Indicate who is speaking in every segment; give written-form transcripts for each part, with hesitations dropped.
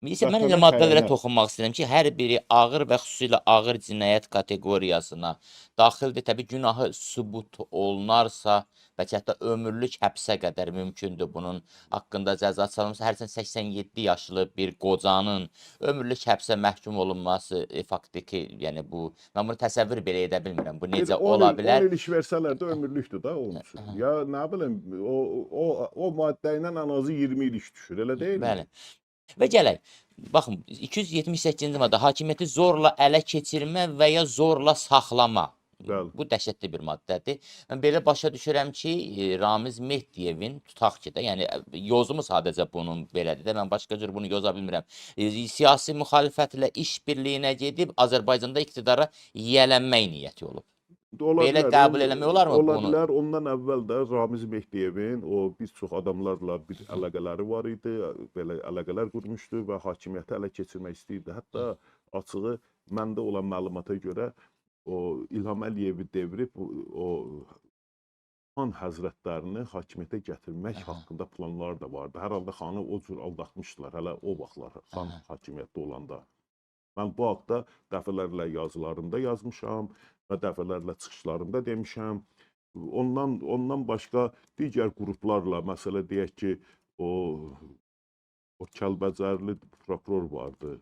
Speaker 1: İsə mən elə
Speaker 2: Vətənə
Speaker 1: maddələrə
Speaker 2: xəyanət.
Speaker 1: Toxunmaq istəyirəm ki, hər biri ağır və xüsusilə ağır cinayət kateqoriyasına daxildir. Təbii günahı sübut olunarsa, bəlkə hətta ömürlük həbsə qədər mümkündür bunun haqqında cəza çalınması. Hərçənd 87 yaşlı bir qocanın ömürlük həbsə məhkum olunması faktiki, yəni bu mən bunu təsəvvür belə edə bilmirəm. Bu
Speaker 2: Bir
Speaker 1: necə
Speaker 2: 10
Speaker 1: ola
Speaker 2: il, 10
Speaker 1: bilər?
Speaker 2: Il iş versələr də ömürlükdür da onun üçün. Ya nə bilim, o maddə ilə ən azı 20 il iş düşür, elə deyilmi?
Speaker 1: Bəli. Və gələk. Baxın, 278-ci maddə hakimiyyəti zorla ələ keçirmə və ya zorla saxlama.
Speaker 2: Bəli.
Speaker 1: Bu dəhşətli bir maddədir. Mən belə başa düşürəm ki, Ramiz Mehdiyevin tutaq ki də, yəni yozumu sadəcə bunun belədir də, mən başqa cür bunu yoza bilmirəm. Siyasi müxalifətlə işbirliyinə gedib Azərbaycanda iqtidara yiyələnmək niyyəti olub.
Speaker 2: Ola
Speaker 1: Belə
Speaker 2: bilər,
Speaker 1: qəbul eləmək olarmı
Speaker 2: ola
Speaker 1: bunu?
Speaker 2: bilər. Ondan əvvəl də Ramiz Mehdiyevin o bir çox adamlarla bir əlaqələri var idi, belə əlaqələr qurmuşdu və hakimiyyəti ələ keçirmək istəyirdi. Hətta açığı məndə olan məlumata görə o İlham Əliyevi devrib o xan həzrətlərini hakimiyyətə gətirmək haqqında planlar da vardı. Hər halda xanı o cür aldatmışdılar hələ o vaxtlar xan hakimiyyətdə olanda. Mən bu haqda dəfələrlə yazılarımda yazmışam və dəfələrlə çıxışlarımda demişəm. Ondan başqa digər qruplarla, məsələ deyək ki, o Kəlbəcərli prokuror vardı.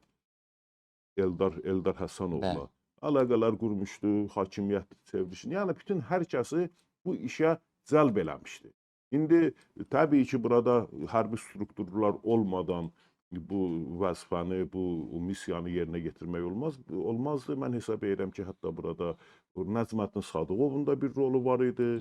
Speaker 2: Eldar Həsənovla əlaqələr qurmuşdu, hakimiyyət çevrilişini. Yəni bütün hər kəsi bu işə cəlb eləmişdi. İndi təbii ki, burada hərbi strukturlar olmadan bu vəzifəni, bu missiyanı yerinə yetirmək olmaz. Olmazdı. Mən hesab edirəm ki, hətta burada Nəcməddin Sadıqovun da bir rolu var idi.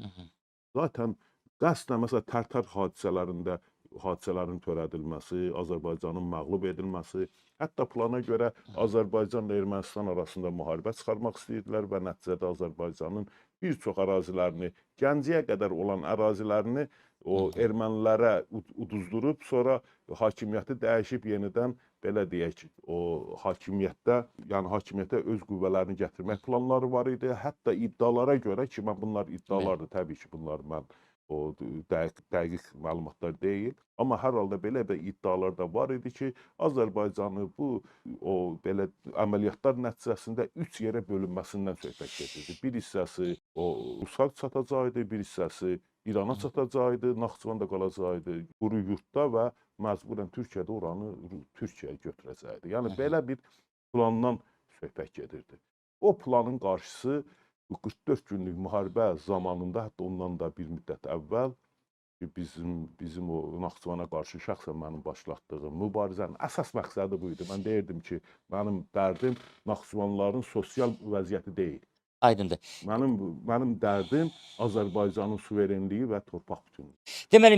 Speaker 2: Zaten qəsdən məsələn Tərtər hadisələrində hadisələrin törədilməsi, Azərbaycanın məğlub edilməsi, hətta plana görə Azərbaycanla Ermənistan arasında müharibə çıxarmaq istəyirdilər və nəticədə Azərbaycanın bir çox ərazilərini, Gəncəyə qədər olan ərazilərini o ermənilərə uduzdurub, sonra hakimiyyəti dəyişib yenidən belə deyək, o hakimiyyətdə, yəni hakimiyyətə öz qüvvələrini gətirmək planları var idi. Hətta iddialara görə ki, mən bunlar iddialardır, təbii ki, bunlar mən o dəqiq məlumatlar deyil, amma hər halda belə bir iddialar da var idi ki, Azərbaycanı bu o belə əməliyyatlar nəticəsində 3 yerə bölünməsindən söhbət gedirdi. Bir hissəsi o Rusiya çatacaqdı, bir hissəsi İrana çatacaqdı, Naxçıvan da qalacaqdı quru yurdda və məcburən Türkiyədə oranı Türkiyəyə götürəcəkdi. Yəni belə bir plandan söhbət gedirdi. O planın qarşısı bu 44 günlük müharibə zamanında, hətta ondan da bir müddət əvvəl bizim o Naxçıvana qarşı şəxsən mənim başlatdığım mübarizənin əsas məqsədi bu idi. Mən deyirdim ki, mənim dərdim Naxçıvanların sosial vəziyyəti deyil.
Speaker 1: Aydındır.
Speaker 2: Mənim dərdim Azərbaycanın suverenliyi və torpaq bütünlüyü.
Speaker 1: Deməli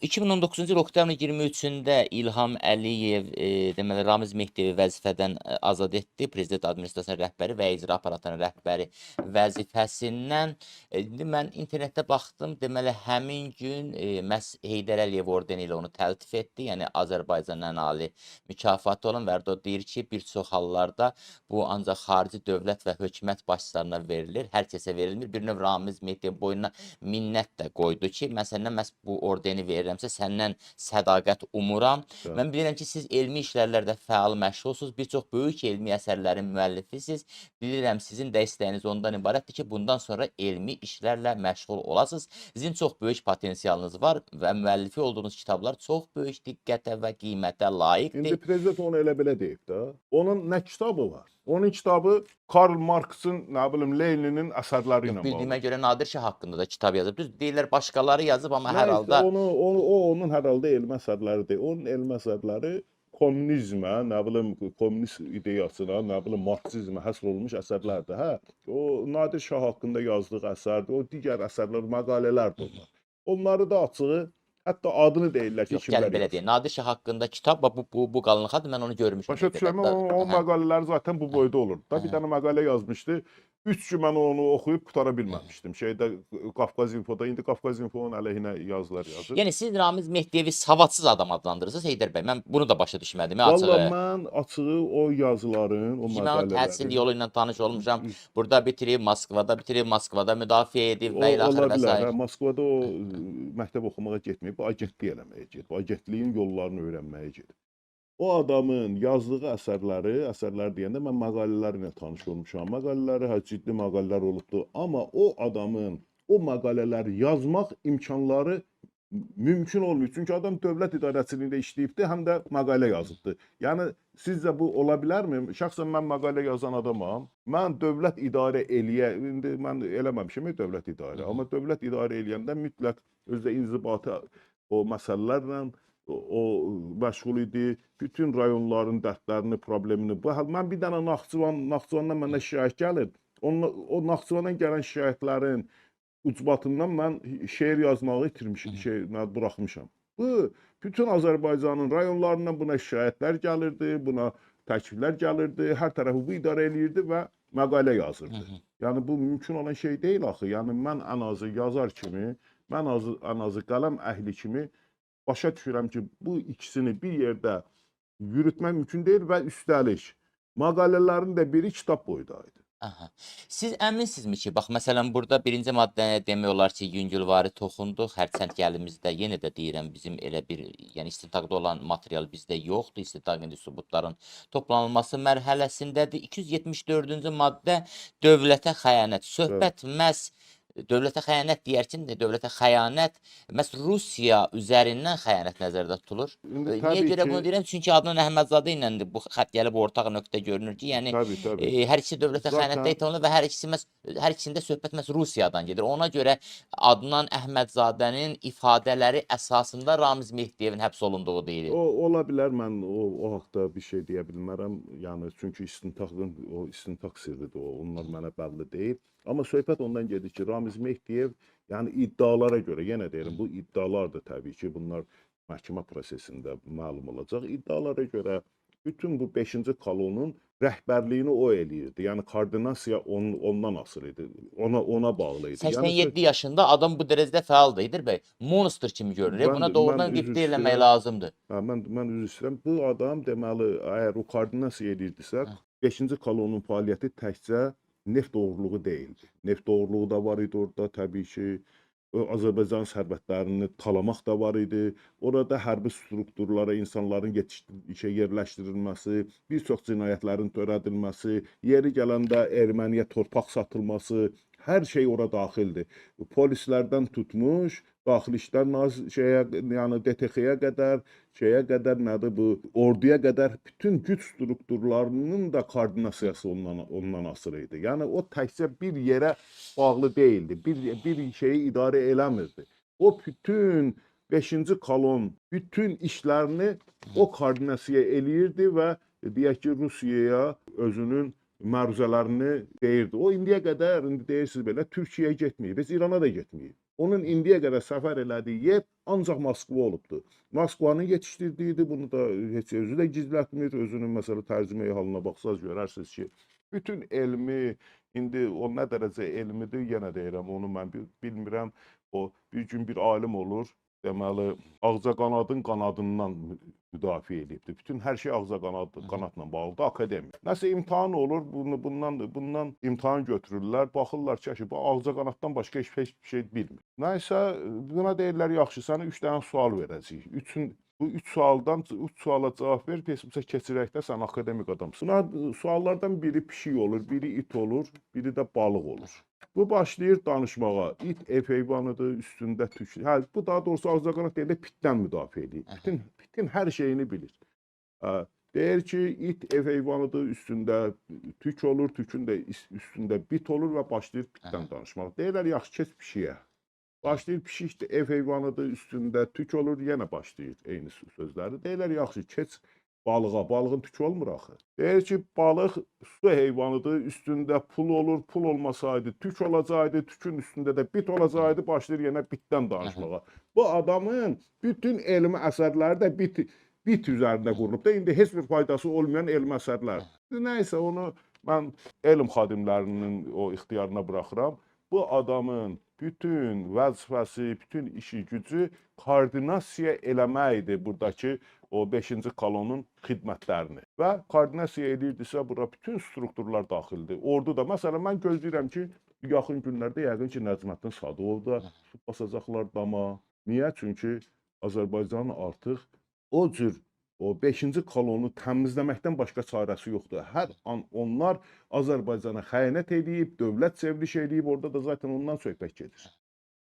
Speaker 1: 2019-cu il oktyabrın 23-də İlham Əliyev deməli Ramiz Mehdiyevi vəzifədən azad etdi. Prezident administrasiyasının rəhbəri və icra aparatının rəhbəri vəzifəsindən. İndi mən internetdə baxdım, deməli həmin gün məhz Heydər Əliyev ordeni ilə onu təltif etdi. Yəni Azərbaycanın ən ali mükafatı olan və o deyir ki, bir çox hallarda bu ancaq xarici dövlət və hökumət başçılarına verilir, hər kəsə verilmir. Bir növ Ramiz Mehdiyev boynuna minnət də qoydu ki, mən səndən məhz bu ordeni verirəmsə, səndən sədaqət umuram.
Speaker 2: Bəli.
Speaker 1: Mən bilirəm ki, siz elmi işlərdə fəal məşğulsunuz, bir çox böyük elmi əsərlərin müəllifisiniz. Bilirəm, sizin də istəyiniz ondan ibarətdir ki, bundan sonra elmi işlərlə məşğul olasınız. Sizin çox böyük potensialınız var və müəllifi olduğunuz kitablar çox böyük diqqətə və qiymətə layiqdir.
Speaker 2: İndi prezident onu elə belə deyib də. Onun nə kitabı var? Onun kitabı Karl Marx'ın, nə bilim, Leninin əsərləri ilə bağlı.
Speaker 1: Bildiyimə görə Nadir Şah haqqında da kitab yazıb. Düz deyirlər başqaları yazıb, amma hər
Speaker 2: Nəysə,
Speaker 1: halda
Speaker 2: onun hər halda elmi əsərləri deyil. Onun elmi əsərləri kommunizmə, nə bilim, kommunist ideyasına, nə bilim, marksizmə həsr olunmuş əsərlərdir. Hə, o Nadir Şah haqqında yazdığı əsərdir, o digər əsərlər, məqalələrdir onlar. Onları da açığı, hətta adını deyirlər ki,
Speaker 1: Yox, gəlin
Speaker 2: kimlər
Speaker 1: belə
Speaker 2: yazır.
Speaker 1: deyək. Nadir Şah haqqında kitab, bax bu qalınlıqdadır, mən onu görmüşdüm.
Speaker 2: Başa düşürəm, o məqalələr zaten bu boyda olurdu. Da bir dənə məqalə yazmışdı. 3 gün mən onu oxuyub qutara bilməmişdim. Şeydə Qafqaz Infoda, indi Qafqaz Infonun əleyhinə yazılar yazır.
Speaker 1: Yəni siz Ramiz Mehdiyevi savadsız adam adlandırırsınız Heydər bəy. Mən bunu da başa düşmədim açığı.
Speaker 2: Vallahi mən açığı o yazıların, o
Speaker 1: Ki, mən onun təhsil
Speaker 2: məqalələrin
Speaker 1: yolu ilə tanış olmuşam. Burada bitirib, Moskvada bitirib, Moskvada müdafiə edib və ilə
Speaker 2: ola
Speaker 1: axır və
Speaker 2: bilər.
Speaker 1: sair.
Speaker 2: Hə, Moskvada o məktəb oxumağa getməyib, agentlik eləməyə gedib. Agentliyin yollarını öyrənməyə gedib. O adamın yazdığı əsərləri, əsərlər deyəndə mən məqalələri ilə tanış olmuşam. Məqalələri, hə, ciddi məqalələr olubdur. Amma o adamın o məqalələri yazmaq imkanları mümkün olmuyor. Çünki adam dövlət idarəçiliyində işləyibdir, həm də məqalə yazıbdır. Yəni sizcə bu ola bilərmi? Şəxsən mən məqalə yazan adamam. Mən dövlət idarə eləyə, indi mən eləməmişəm dövlət idarə, amma dövlət idarə eləyəndə mütləq özdə inzibati o məsələlərlə o məşğul idi, bütün rayonların dərdlərini, problemini. Bu mən bir dənə Naxçıvandan mənə şikayət gəlir. O Naxçıvandan gələn şikayətlərin ucbatından mən şeir yazmağı itirmişəm, buraxmışam. Bu, bütün Azərbaycanın rayonlarından buna şikayətlər gəlirdi, buna təkliflər gəlirdi, hər tərəfi bu idarə eləyirdi və məqalə yazırdı. Yəni, bu mümkün olan şey deyil axı. Yəni, mən ən azı yazar kimi, mən ən azı qələm əhli kimi başa düşürəm ki, bu ikisini bir yerdə yürütmək mümkün deyil və üstəlik məqalələrin də biri kitab boyudaydı.
Speaker 1: Aha. Siz əminsinizmi ki, bax, məsələn, burada birinci maddəyə demək olar ki, yüngülvari toxunduq. Hərçənd ki, əlimizdə, yenə də deyirəm, bizim elə bir, yəni istintaqda olan material bizdə yoxdur. İstintaq indi sübutların toplanılması mərhələsindədir. 274-cü maddə dövlətə xəyanət. Söhbət məhz dövlətə xəyanət deyərkən də dövlətə xəyanət məhz Rusiya üzərindən xəyanət nəzərdə tutulur. Niyə görə bunu deyirəm? Çünki Adnan Əhmədzadə ilə bu xətt gəlib ortaq nöqtə görünür ki, yəni
Speaker 2: tabii.
Speaker 1: Hər ikisi dövlətə xəyanətdə ittiham olunur və hər ikisində söhbət məhz Rusiyadan gedir. Ona görə Adnan Əhmədzadənin ifadələri əsasında Ramiz Mehdiyevin həbs olunduğu deyilir.
Speaker 2: O ola bilər, mən o haqda bir şey deyə bilmərəm. Yəni çünki istintaqın o istintaq sirridir, onlar mənə bəlli deyil. Amma söhbət ondan gedir ki, Ramiz Mehdiyev, yəni iddialara görə, yenə deyirəm, bu iddialardır təbii ki, bunlar məhkəmə prosesində məlum olacaq. İddialara görə bütün bu 5-ci kolonun rəhbərliyini o eləyirdi. Yəni koordinasiya ondan asılı idi. Ona bağlı idi.
Speaker 1: 87 yaşında adam bu dərəcədə fəaldır, Heydər bəy. Monster kimi görünür. Buna doğrudan qibtə eləmək lazımdır.
Speaker 2: Mən üzr istəyirəm. Bu adam deməli, əgər o koordinasiya eləyirdisə, 5-ci kolonun fəaliyyəti təkcə neft oğurluğu deyildi. Neft oğurluğu da var idi orada təbii ki. Azərbaycan sərvətlərini talamaq da var idi. Orada hərbi strukturlara insanların yerləşdirilməsi, bir çox cinayətlərin törədilməsi, yeri gələndə erməniyə torpaq satılması, hər şey ora daxildir. Polislərdən tutmuş, daxili işlər yəni DTX-yə qədər, şeyə qədər, nədir bu, orduya qədər bütün güc strukturlarının da koordinasiyası ondan asılı idi. Yəni o təkcə bir yerə bağlı deyildi, bir şeyi idarə eləmirdi. O bütün 5-ci kolon bütün işlərini o koordinasiya eləyirdi və deyək ki, Rusiyaya özünün məruzələrini deyirdi. O indiyə qədər, indi deyirsiniz belə, Türkiyəyə getməyib, heç İrana da getməyib. Onun indiyə qədər səfər elədiyi yer ancaq Moskva olubdur. Moskvanın yetişdirdiyidi, bunu da heç özü də gizlətmir. Özünün məsələ tərcümeyi halına baxsaz görərsiniz ki, bütün elmi, indi o nə dərəcə elmidir, yenə deyirəm, onu mən bilmirəm. O bir gün bir alim olur, deməli, ağcaqanadın qanadından müdafiə eləyibdir. Bütün hər şey ağcaqanadla bağlıdır, akademiya. Nəsə imtahan olur, bundan imtahan götürürlər, baxırlar ki, bu ağcaqanaddan başqa heç bir şey bilmir. Nəsə, buna deyirlər, yaxşı, sənə 3 dənə sual verəcəyik. Bu 3 sualdan, 3 suala cavab ver, heç keçirək də sən akademik adamsın. Buna suallardan biri pişik olur, biri it olur, biri də balıq olur. Bu başlayır danışmağa. İt ev heyvanıdır, üstündə tük. Hə, bu daha doğrusu ağcaqanad deyəndə pitdən müdafiə edir. Bütün hər şeyini bilir. Deyir ki, it ev heyvanıdır, üstündə tük olur, tükün də üstündə bit olur və başlayır pitdən danışmağa. Deyirlər, yaxşı, keç pişiyə. Başlayır, pişik də ev heyvanıdır, üstündə tük olur, yenə başlayır eyni sözləri. Deyirlər, yaxşı, keç balığa, balığın tükü olmur axı. Deyir ki, balıq su heyvanıdır, üstündə pul olur, pul olmasaydı tük olacaqdı, tükün üstündə də bit olacaqdı, başlayır yenə bitdən danışmağa. Bu adamın bütün elmi əsərləri də bit üzərində qurulub da, indi heç bir faydası olmayan elmi əsərlər. Nəysə, onu mən elm xadimlərinin o ixtiyarına buraxıram. Bu adamın bütün vəzifəsi, bütün işi, gücü koordinasiya eləməkdir buradakı o 5-ci kolonun xidmətlərini. Və koordinasiya edirdisə, bura bütün strukturlar daxildir. Ordu da, məsələn, mən gözləyirəm ki, yaxın günlərdə yəqin ki, Nəcməddin Sadıqov da basacaqlar dama. Niyə? Çünki Azərbaycan artıq o cür o 5-ci kolonu təmizləməkdən başqa çarəsi yoxdur. Hər an onlar Azərbaycana xəyanət eləyib, dövlət çevrilişi eləyib, orada da zaten ondan söhbət gedir.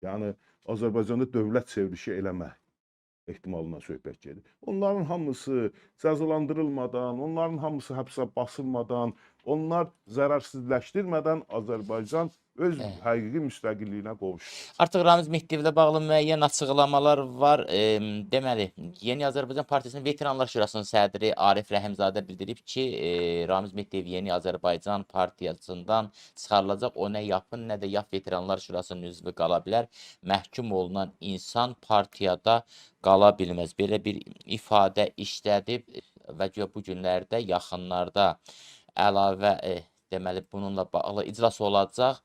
Speaker 2: Yəni Azərbaycanda dövlət çevrilişi eləmə ehtimalından söhbət gedir. Onların hamısı cəzalandırılmadan, onların hamısı həbsə basılmadan, onlar zərərsizləşdirmədən Azərbaycan öz həqiqi müstəqilliyinə qovuşur.
Speaker 1: Artıq Ramiz Mehdiyevlə bağlı müəyyən açıqlamalar var. Deməli, Yeni Azərbaycan Partiyasının Veteranlar Şurasının sədri Arif Rəhimzadə bildirib ki, Ramiz Mehdiyev Yeni Azərbaycan Partiyasından çıxarılacaq. O nə YAP-ın, nə də YAP Veteranlar Şurasının üzvü qala bilər. Məhkum olunan insan partiyada qala bilməz. Belə bir ifadə işlədib və güya bu günlərdə, yaxınlarda əlavə deməli bununla bağlı iclas olacaq.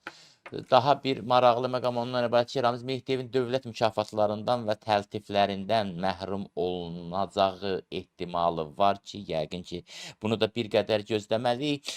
Speaker 1: Daha bir maraqlı məqam ondan ibarət ki, Ramiz Mehdiyevin dövlət mükafatlarından və təltiflərindən məhrum olunacağı ehtimalı var ki, yəqin ki, bunu da bir qədər gözləməliyik.